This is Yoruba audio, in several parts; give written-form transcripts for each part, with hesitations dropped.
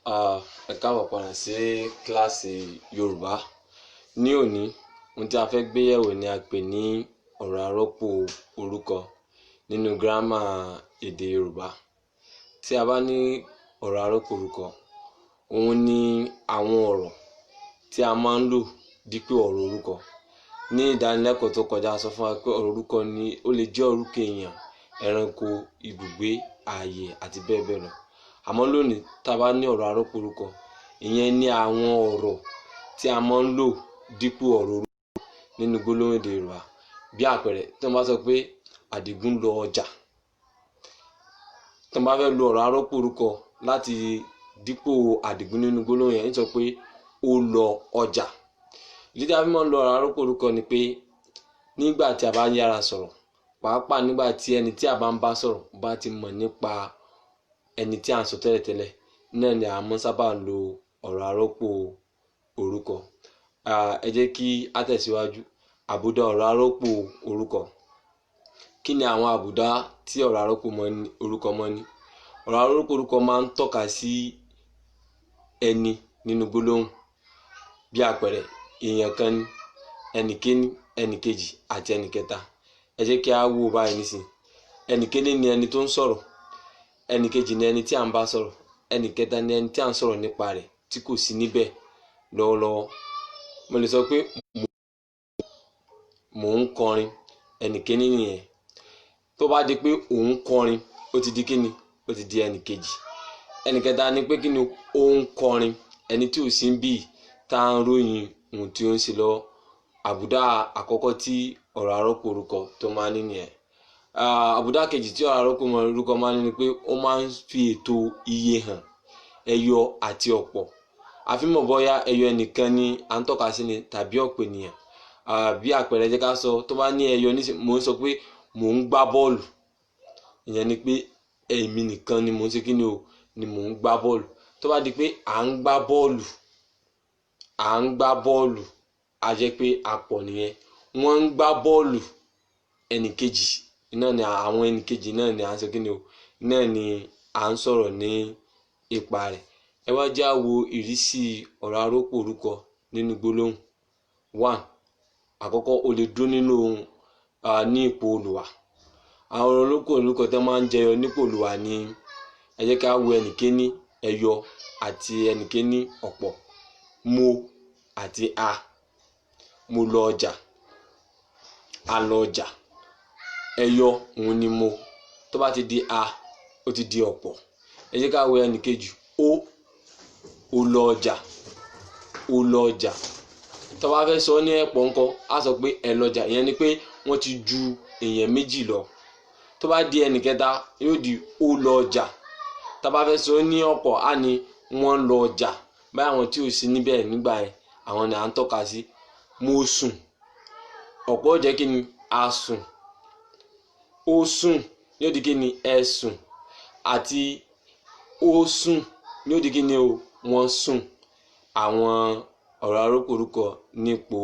Ẹ káàbọ̀ padà sí kíláàsì Yorùbá. Ní òní, ohun tí a fẹ́ gbé yẹ̀wò ni a pè ní ọ̀rọ̀ arọ́pò orúkọ nínú gírámà èdè Yorùbá. Tí a bá ní ọ̀rọ̀ arọ́pò orúkọ, òun ni àwọn ọ̀rọ̀ tí a máa ń lò dípò ọ̀rọ̀ orúkọ. Ní ìdánilẹ́kọ̀ọ́ tó kọjá, a sọ fún wa pé ọ̀rọ̀ orúkọ ni ó lè jẹ́ orúkọ èèyàn, ẹranko, ibùgbé, ààyè àti bẹ́ẹ̀ bẹ́ẹ̀ lọ. Àmọ́ lónìí, tá a bá ní ọ̀rọ̀ arọ́pò orúkọ, ìyẹn ni àwọn ọ̀rọ̀ tí a máa ń lò dípò ọ̀rọ̀ orúkọ nínú gbólóhùn èdè Yorùbá. Bí àpẹẹrẹ, tí wọ́n bá sọ pé Àdìgún lọ ọjà, tí wọ́n bá fẹ́ lo ọ̀rọ̀ arọ́pò orúkọ láti dípò Àdìgún nínú gbólóhùn yẹn, ń sọ pé ó lọ ọjà. Ìdí tí a fi máa ń lo ọ̀rọ̀ arọ́pò orúkọ ni pé nígbà tí a bá ń yára sọ̀rọ̀, pàápàá nígbà tí ẹni tí a bá ń bá sọ̀rọ̀ bá ti mọ̀ nípa ẹni tí à ń sọ tẹ́lẹ̀tẹ́lẹ̀, náà ni a máa ń sábà lo ọ̀rọ̀ arọ́pò orúkọ. Ẹ jẹ́ kí á tẹ̀síwájú. Àbùdá ọ̀rọ̀ arọ́pò orúkọ. Kí ni àwọn àbùdá tí ọ̀rọ̀ arọ́pò orúkọ mọ́ ní? Ọ̀rọ̀ arọ́pò orúkọ máa ń tọ́ka sí ẹni nínú gbólóhùn. Bí àpẹẹrẹ, èèyàn kan ni, ẹnì kíní, ẹnì kejì àti ẹnì kẹta. Ẹ jẹ́ kí á wò báyìí nísìnyí. Ẹnì kíní ni ẹni tó ń sọ̀rọ̀, ẹnì kejì ni ẹni tí à ń bá sọ̀rọ̀, ẹnì kẹta ni ẹni tí à ń sọ̀rọ̀ nípa rẹ̀ tí kò sí níbẹ̀ lọ́wọ́lọ́wọ́. Mo lè sọ pé mò ń kọrin, ẹnì kíní nìyẹn. Tó bá di pé òun kọrin, ó ti di kíni? Ó ti di ẹnì kejì. Ẹnì kẹta ni pé kíni? Ó ń kọrin, ẹni tí ò sí níbí tá ń ròyìn ohun tí ó ń ṣe lọ́wọ́. Àbùdá àkọ́kọ́ tí ọ̀rọ̀ arọ́pò orúkọ tó máa ń ní nìyẹn. Àbùdá kejì tí ọ̀rọ̀ arọ́pò orúkọ máa ń ní ni pé ó máa ń fi ètò iye hàn, ẹyọ àti ọ̀pọ̀. A fi mọ̀ bóyá ẹyọ ẹnìkan ni à ń tọ́ka sí ni tàbí ọ̀pọ̀ ènìyàn. Bí àpẹẹrẹ, jẹ́ ká sọ tó bá ní ẹyọ nísìnyí, mò ń sọ pé mò ń gbá bọ́ọ̀lù. Ìyẹn ni pé èmi nìkan ni mò ń ṣe kíni o, ni mò ń gbá bọ́ọ̀lù. Tó bá di pé à ń gbá bọ́ọ̀lù, à ń gbá bọ́ọ̀lù, a jẹ́ pé a pọ̀ nìyẹn. Wọ́n ń gbá bọ́ọ̀lù, ẹnì kejì náà ni àwọn ẹnì kejì náà ni à ń ṣe kíni o, náà ni à ń sọ̀rọ̀ ní ipa rẹ̀. Ẹ wá jẹ́ á wo ìrísí ọ̀rọ̀ arọ́pò orúkọ nínú gbólóhùn. One, àkọ́kọ́, ó lè dúró nínú ní ipò olùwà. Àwọn arọ́pò orúkọ tó máa ń jẹyọ nípò olùwà ni, ẹ jẹ́ ká wo ẹnì kíní ẹyọ àti ẹnì kíní ọ̀pọ̀, mo àti a. Mo lọ ọjà, a lọ ọjà. Ẹyọ òun ni mo. Tó bá ti di a, ó ti di ọ̀pọ̀. Ẹ jẹ́ ká wo ẹnì kejì, ó, ó lọ ọjà, ó lọ ọjà. Tó bá fẹ́ sọ ní ẹ̀pọ̀ ńkọ́, á sọ pé ẹ lọjà. Ìyẹn ni pé wọ́n ti ju èèyàn méjì lọ. Tó bá di ẹnì kẹta, yóò di ó lọ ọjà. Tá bá fẹ́ sọ ní ọ̀pọ̀, á ní wọ́n lọ ọjà. Báyìí àwọn tí ò sí níbẹ̀ nígbà yẹn, àwọn ni à ń tọ́ka sí. Mo sùn, ọ̀pọ̀ ó jẹ́ kí ni? A sùn. Ó sùn yóò di kí ni? Ẹ sùn. Àti ó sùn yóò di kí ni o? Wọ́n sùn. Àwọn ọ̀rọ̀ arọ́pò orúkọ nípò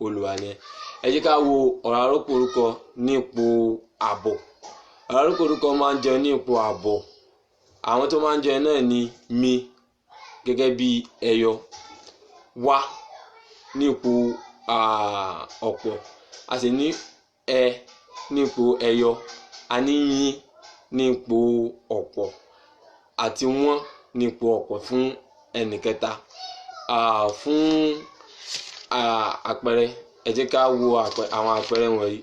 olùwà nìyẹn. Ẹ jẹ́ ká wo ọ̀rọ̀ arọ́pò orúkọ nípò àbọ̀. Ọ̀rọ̀ arọ́pò orúkọ máa ń jẹun ní ipò àbọ̀. Àwọn tó máa ń jẹun náà ni mi gẹ́gẹ́ bí ẹyọ, wá ní ipò ọ̀pọ̀, a sì ní ẹ ní ipò ẹyọ, a ní yín ní ipò ọ̀pọ̀ àti wọ́n ní ipò ọ̀pọ̀ fún ẹnì kẹta. Fún àpẹẹrẹ, ẹ jẹ́ ká wo àwọn àpẹẹrẹ wọ̀nyí.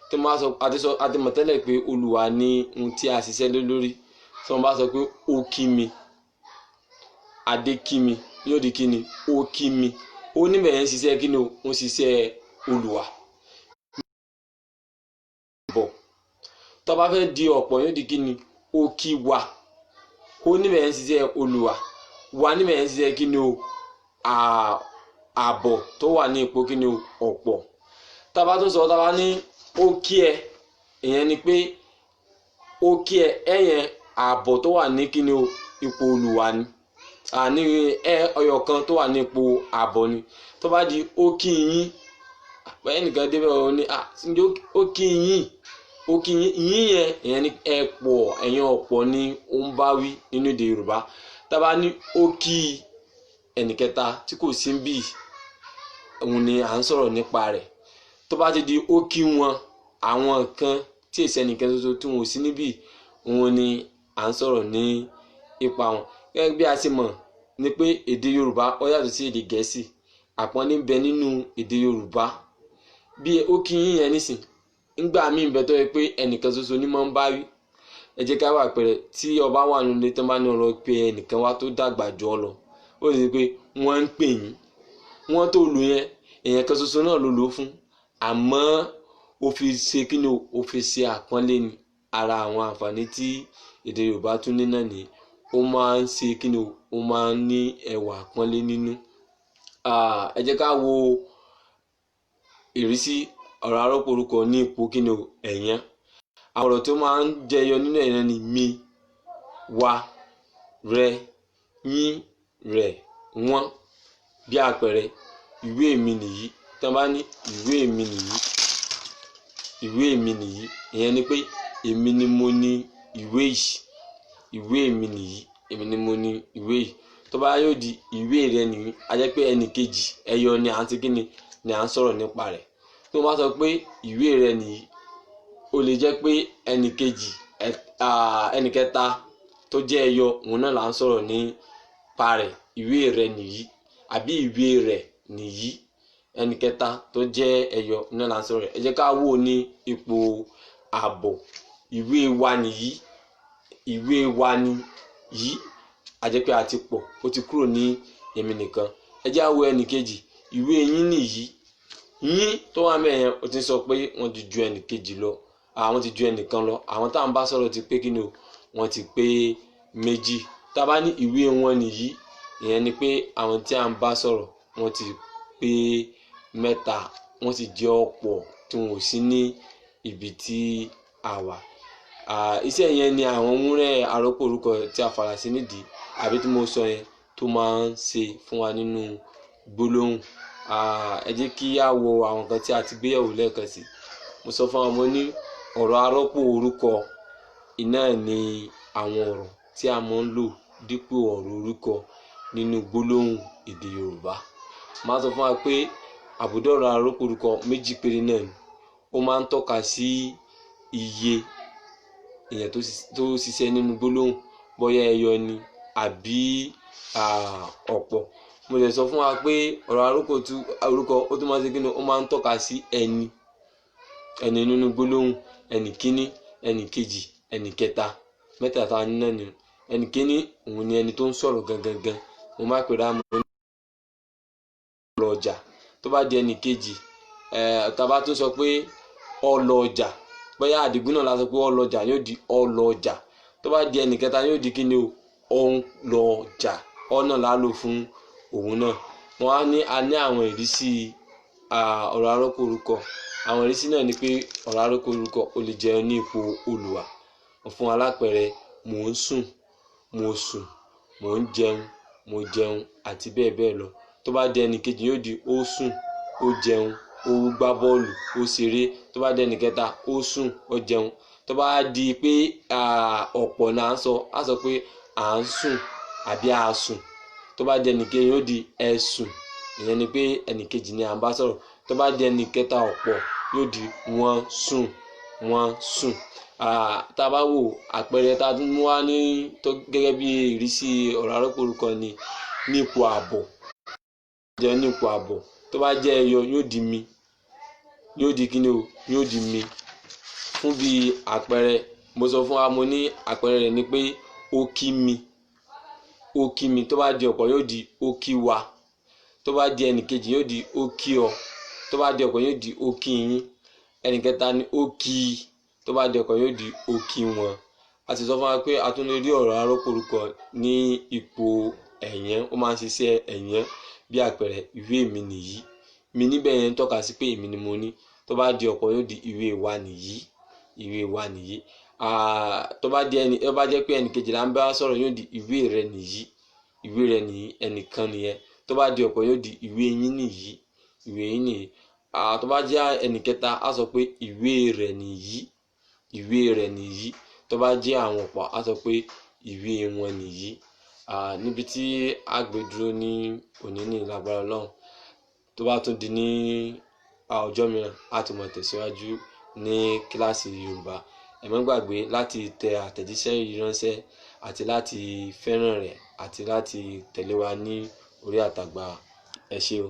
Tí wọ́n bá sọ, a ti sọ, a ti mọ̀ tẹ́lẹ̀ pé olùwà ni ohun tí a ṣiṣẹ́ lé lórí. Tí wọ́n bá sọ pé ó kí mi, Adé kí mi, yóò di kí ni? Ó kí mi. Ó níbẹ̀ yẹn ń ṣiṣẹ́ kí ni o? Ó ń ṣiṣẹ́ olùwà. Bọ̀. Tó bá fẹ́ di ọ̀pọ̀, yóò di kí ni? Ó kí wa. Ó níbẹ̀ yẹn ń ṣiṣẹ́ olùwà. Wa níbẹ̀ yẹn ń ṣiṣẹ́ kí ni o? Àbọ̀ tó wà ní ipò kí ni o? Ọ̀pọ̀. Tá bá tún sọ, tá bá ní ó kí ẹ, ìyẹn ni pé ó kí ẹ, ẹ yẹn àbọ̀ tó wà ní kí ni o? Ipò olùwà ni. Àní ẹ ọyọ kan tó wà ní ipò àbọ̀ ni. Tó bá di ó kí yín, ẹnìkan débẹ̀ ó ní, ó kí yín, ó kí yín, yín yẹn, ìyẹn ni ẹ pọ̀, ẹ̀yin ọ̀pọ̀ ni ó ń bá wí nínú èdè Yorùbá. Tá bá ní ó kí ẹnìkẹta tí kò sí níbí, òun ni à ń sọ̀rọ̀ nípa rẹ̀. Tó bá ti di ó kí wọn, àwọn kan tí èsì ẹnìkan ṣoṣo tí wọn ò sí níbí, òun ni à ń sọ̀rọ̀ ní ipa wọn. Gẹ́gẹ́ bí a ṣe mọ̀ ni pé èdè Yorùbá ó yàtọ̀ sí èdè Gẹ̀ẹ́sì. Àpọ́nlé ń bẹ nínú èdè Yorùbá. Bí ó kí yín yẹn nísìn, ńgbà míì ń bẹ tó yẹ pé ẹnìkan ṣoṣo ní máa ń bá wí. Ẹ jẹ́ ká wà pẹ̀rẹ̀ tí ọba wà nínú ilé tán bá ní ọ̀rọ̀ pé ẹnìkan wá tó dàgbà jù ọ lọ, ó lè ní pé wọ́n ń pè yín. Wọ́n tó lò yẹn, èèyàn kan ṣoṣo náà ló lò ó fún, àmọ́ ó fi ṣe kí ni, ó fi ṣe àpọ́nlé ni. Ara àwọn àǹfààní tí èdè Yorùbá tún ní náà ni ó máa ń ṣe kí ni, ó máa ń ní ẹwà àpọ́nlé nínú. Ẹ jẹ́ ká wo ìrísí ọ̀rọ̀ arọ́pò orúkọ ní ipò kí ni ẹ̀yán. Àwọn ọ̀rọ̀ tó máa ń jẹyọ nínú ẹ̀yán ni mi, wa, rẹ, yín, rẹ̀, wọ́n. Bí àpẹẹrẹ, ìwé mi nìyí. Tí wọ́n bá ní ìwé mi nìyí, ìwé mi nìyí, ìyẹn ni pé èmi ni mo ní ìwé yìí. Ìwé mi nìyí, èmi ni mo ní ìwé yìí. Tó bá yóò di ìwé rẹ nìyí, a jẹ́ pé ẹnì kejì ẹyọ ni à ń ṣe kí ni ni à ń sọ̀rọ̀ nípa rẹ̀. Tí wọ́n bá sọ pé ìwé rẹ nìyí, ó lè jẹ́ pé ẹnì kejì, ẹnì kẹta tó jẹ́ ẹyọ, òun náà là ń sọ̀rọ̀ nípa rẹ̀. Ìwé rẹ nìyí àbí ìwé rẹ̀ nìyí, ẹnì kẹta tó jẹ́ ẹyọ náà là ń sọ̀rọ̀ rẹ̀. Ẹ jẹ́ ká wò ó ní ipò ààbọ̀. Ìwé wa nìyí, ìwé wa nìyí, a jẹ́ pé a ti pọ̀, ó ti kúrò ní èmi nìkan. Ẹ jẹ́ á wo ẹnì kejì. Ìwé yín nìyí. Yín tó wà mẹ́yẹn, ó ti sọ pé wọ́n ti ju ẹnì kejì lọ, àwọn ti ju ẹnìkan lọ. Àwọn tá à ń bá sọ̀rọ̀ ti pé kí ni o, wọ́n ti pé méjì. Tá a bá ní ìwé wọn nìyí, ìyẹn ni pé àwọn tí à ń bá sọ̀rọ̀ wọ́n ti pé mẹ́ta, wọ́n sì jẹ́ ọ̀pọ̀ tí wọn ò sí ní ibi tí a wà. Iṣẹ́ yẹn ni àwọn wúnrẹ́ arọ́pò orúkọ tí a fara sí nídìí àbí tí mo sọ yẹn tó máa ń ṣe fún wa nínú gbólóhùn. Ẹ jẹ́ kí á wo àwọn nǹkan tí a ti gbé yẹ̀wò lẹ́ẹ̀kan sí. Mo sọ fún wa, mo ní ọ̀rọ̀ arọ́pò orúkọ iná ni àwọn ọ̀rọ̀ tí a máa ń lò dípò ọ̀rọ̀ orúkọ nínú gbólóhùn èdè Yorùbá. Màá sọ fún wa pé àbùdá ọ̀rọ̀ arọ́pò orúkọ méjì péré náà ni. Ó máa ń tọ́ka sí iye èèyàn tó ṣiṣẹ́ nínú gbólóhùn, bóyá ẹyọ ni àbí ọ̀pọ̀. Mo lè sọ fún wa pé ọ̀rọ̀ arọ́pò orúkọ ó tún máa ń ṣe kí ni, ó máa ń tọ́ka sí ẹni, ẹni nínú gbólóhùn, ẹnì kíní, ẹnì kejì, ẹnì kẹta. Mẹ́tẹ̀ẹ̀ta náà ni. Ẹnì kíní òun ni ẹni tó ń sọ̀rọ̀ gangan gan. Mo máa pè ra mo ní lọ ọjà. Tó bá di ẹnì kejì, tá a bá tún sọ pé ó lọ ọjà, bóyá Àdìgún náà la sọ pé ó lọ ọjà, yóò di ó lọ ọjà. Tó bá di ẹnì kẹta, yóò di kí ni o, ó ń lọ ọjà. Ọ náà la lò fún òun náà. Wọ́n á ní a ní àwọn ìrísí ọ̀rọ̀ arọ́pò orúkọ. Àwọn ìrísí náà ni pé ọ̀rọ̀ arọ́pò orúkọ ó lè jẹun ní ipò olùwà. Fún alápẹ̀rẹ̀, mò ń sùn, mo sùn, mò ń jẹun, mo jẹun àti bẹ́ẹ̀ bẹ́ẹ̀ lọ. Tó bá di ẹnì kejì, yóò di ó sùn, ó jẹun, ó gbá bọ́ọ̀lù, ó ṣeré. Tó bá di ẹnì kẹta, ó sùn, ó jẹun. Tó bá di pé ọ̀pọ̀ là ń sọ, á sọ pé à ń sùn àbí a sùn. Tó bá di ẹnì kejì, yóò di ẹ sùn. Ìyẹn ni pé ẹnì kejì ni à ń bá sọ̀rọ̀. Tó bá di ẹnì kẹta ọ̀pọ̀, yóò di wọ́n sùn, wọ́n sùn. Tá a bá wò àpẹẹrẹ tá a tún mú wá ní tó gẹ́gẹ́ bí ìrísí ọ̀rọ̀ arọ́pò orúkọ ni ní ipò ààbọ̀. Jẹ́ ní ipò ààbọ̀. Tó bá jẹ́ ẹyọ, yóò di mi. Yóò di kíni o, yóò di mi. Fún bí àpẹẹrẹ, mo sọ fún wa, mo ní àpẹẹrẹ rẹ̀ ni pé ó kí mi, ó kí mi. Tó bá di ọ̀pọ̀, yóò di ó kí wa. Tó bá di ẹnì kejì, yóò di ó kí ọ. Tó bá di ọ̀pọ̀, yóò di ó kí yín. Ẹnì kẹta ni ó kí i. Tó bá di ọ̀pọ̀, yóò di ó kí wọn. A sì sọ fún wa pé a tún lè rí ọ̀rọ̀ arọ́pò orúkọ ní ipò ẹ̀yán. Ó máa ń ṣiṣẹ́ ẹ̀yán. Bí àpẹẹrẹ, ìwé mi nìyí. Mi níbẹ̀ yẹn ń tọ́ka sí pé èmi ni mo ní. Tó bá di ọ̀pọ̀, yóò di ìwé wa nìyí, ìwé wa nìyí. Tó bá di ẹni, tó bá jẹ́ pé ẹnì kejì là ń bá sọ̀rọ̀, yóò di ìwé rẹ nìyí, ìwé rẹ nìyí, ẹnìkan nìyẹn. Tó bá di ọ̀pọ̀, yóò di ìwé yín nìyí, ìwé yín nìyí. Tó bá jẹ́ ẹnì kẹta, á sọ pé ìwé rẹ̀ nìyí, ìwé rẹ̀ nìyí. Tó bá jẹ́ àwọn ọ̀pọ̀, á sọ pé ìwé wọn nìyí. Níbi tí a gbé dúró ní òní ní lágbára Ọlọ́run, tó bá tún di ní ọjọ́ mìíràn, a tún máa tẹ̀síwájú ní kíláàsì Yorùbá. Ẹ má gbàgbé láti tẹ àtẹ̀jíṣẹ́ yìí ránṣẹ́ àti láti fẹ́ràn rẹ̀ àti láti tẹ̀lé wa ní orí àtàgbà. Ẹ ṣé o.